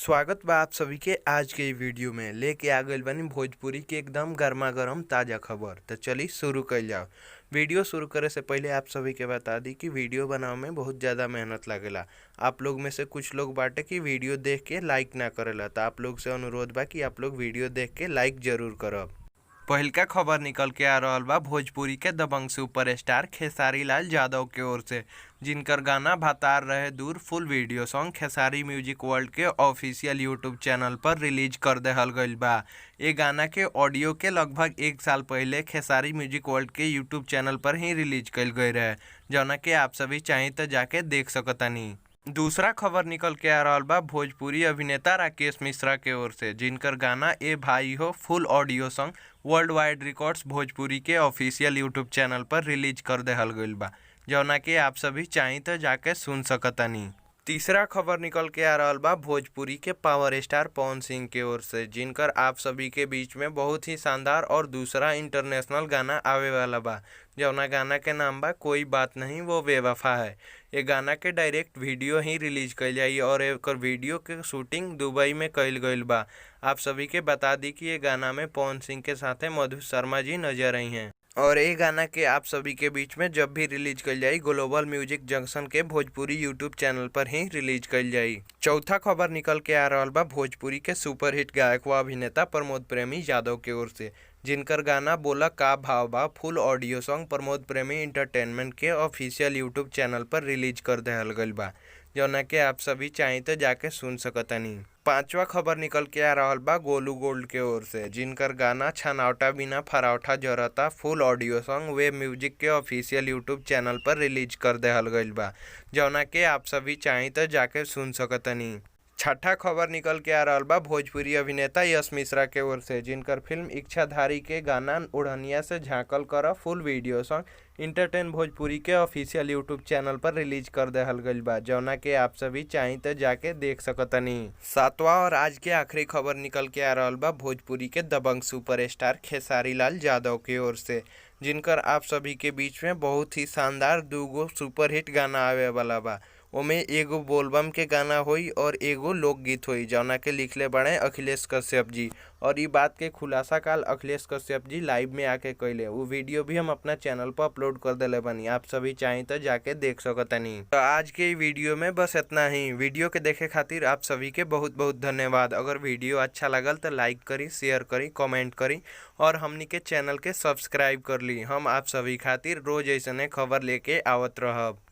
स्वागत बा आप सभी के आज के इ वीडियो में लेके आ गइल बानी भोजपुरी के एकदम गर्मा गर्म ताज़ा खबर। तो चलिए शुरू कइल जाओ। वीडियो शुरू करे से पहले आप सभी के बता दी कि वीडियो बनावे में बहुत ज़्यादा मेहनत लागेला। आप लोग में से कुछ लोग बाटे कि वीडियो देख के लाइक ना करेला, तो आप लोग से अनुरोध बा कि आप लोग वीडियो देख के लाइक जरूर करब। पहिलका खबर निकल के आ रहल बा भोजपुरी के दबंग सुपर स्टार खेसारी लाल यादव के ओर से, जिनकर गाना भातार रहे दूर full video song Khesari music world के ऑफिशियल यूट्यूब चैनल पर रिलीज कर देहल गइल बा। ये गाना के ऑडियो के लगभग एक साल पहले खेसारी म्यूजिक वर्ल्ड के यूट्यूब चैनल पर ही रिलीज कइल गई रहे, जौना के आप सभी चाहीं तो जाके देख सकतानी। दूसरा खबर निकल के आ रहल बा भोजपुरी अभिनेता राकेश मिश्रा के ओर से, जिनकर गाना ए भाई हो full audio song world wide records Bhojpuri के ऑफिशियल यूट्यूब चैनल पर रिलीज कर देहल गइल बा, जौना के आप सभी चाहीं तो जाके सुन सकतानी। तीसरा खबर निकल के आ रहल बा भोजपुरी के पावर स्टार पवन सिंह के ओर से, जिनकर आप सभी के बीच में बहुत ही शानदार और दूसरा इंटरनेशनल गाना आवे वाला बा, जौना गाना के नाम बा कोई बात नहीं वो बेवफा है। ये गाना के डायरेक्ट वीडियो ही रिलीज कइल जाई और एकर वीडियो के शूटिंग दुबई में कइल गइल बा। आप सभी के बता दी कि ये गाना में पवन सिंह के साथे मधु शर्मा जी नजर आई हैं और ये गाना के आप सभी के बीच में जब भी रिलीज कइल जाई ग्लोबल म्यूजिक जंक्शन के भोजपुरी यूट्यूब चैनल पर ही रिलीज कइल जाई। चौथा खबर निकल के आ रहल बा भोजपुरी के सुपरहिट गायक व अभिनेता प्रमोद प्रेमी यादव के ओर से, जिनकर गाना बोला का भाव बा full audio song Pramod Premi entertainment के ऑफिशियल यूट्यूब चैनल पर रिलीज कर देहल गइल बा, जौना के आप सभी चाहीं तो जाके सुन सकतानी। पांचवा खबर निकल के आ रहल बा गोलू गोल्ड के ओर से, जिनकर गाना छनावटा बिना फरावटा जरता full audio song wave music के ऑफिशियल यूट्यूब चैनल पर रिलीज कर देहल गइल बा, जौना के आप सभी चाहीं तो जाके सुन सकतानी। छठा खबर निकल के आ रहल बा भोजपुरी अभिनेता यश मिश्रा के ओर से, जिनकर फिल्म इच्छाधारी के गाना ओढ़निया से झाँकल कर full video song entertain Bhojpuri के ऑफिशियल यूट्यूब चैनल पर रिलीज कर देहल गइल बा, जौना के आप सभी चाहीं तो जाके देख सकतानी। सातवां और आज के आखिरी खबर निकल के आ रहल बा भोजपुरी के दबंग सुपरस्टार खेसारी लाल यादव के ओर से, जिनकर आप सभी के बीच में बहुत ही शानदार दूगो सुपरहिट गाना आवे वाला बा। ओमे एगो बोलबम के गाना होई और एगो लोकगीत होई, जौना के लिखले बड़े अखिलेश कश्यप जी। और ई बात के खुलासा काल अखिलेश कश्यप जी लाइव में आके कइले, वो वीडियो भी हम अपना चैनल पर अपलोड कर देले बानी, आप सभी चाहीं तो जाके देख सकतानी। तो आज के वीडियो में बस इतना ही। वीडियो के देखे खातिर आप सभी के बहुत बहुत धन्यवाद। अगर वीडियो अच्छा लगल तो लाइक करी, शेयर करी, कमेंट करी और हमनी के चैनल के सब्सक्राइब कर ली। हम आप सभी खातिर रोज ऐसने खबर लेके आवत रहब।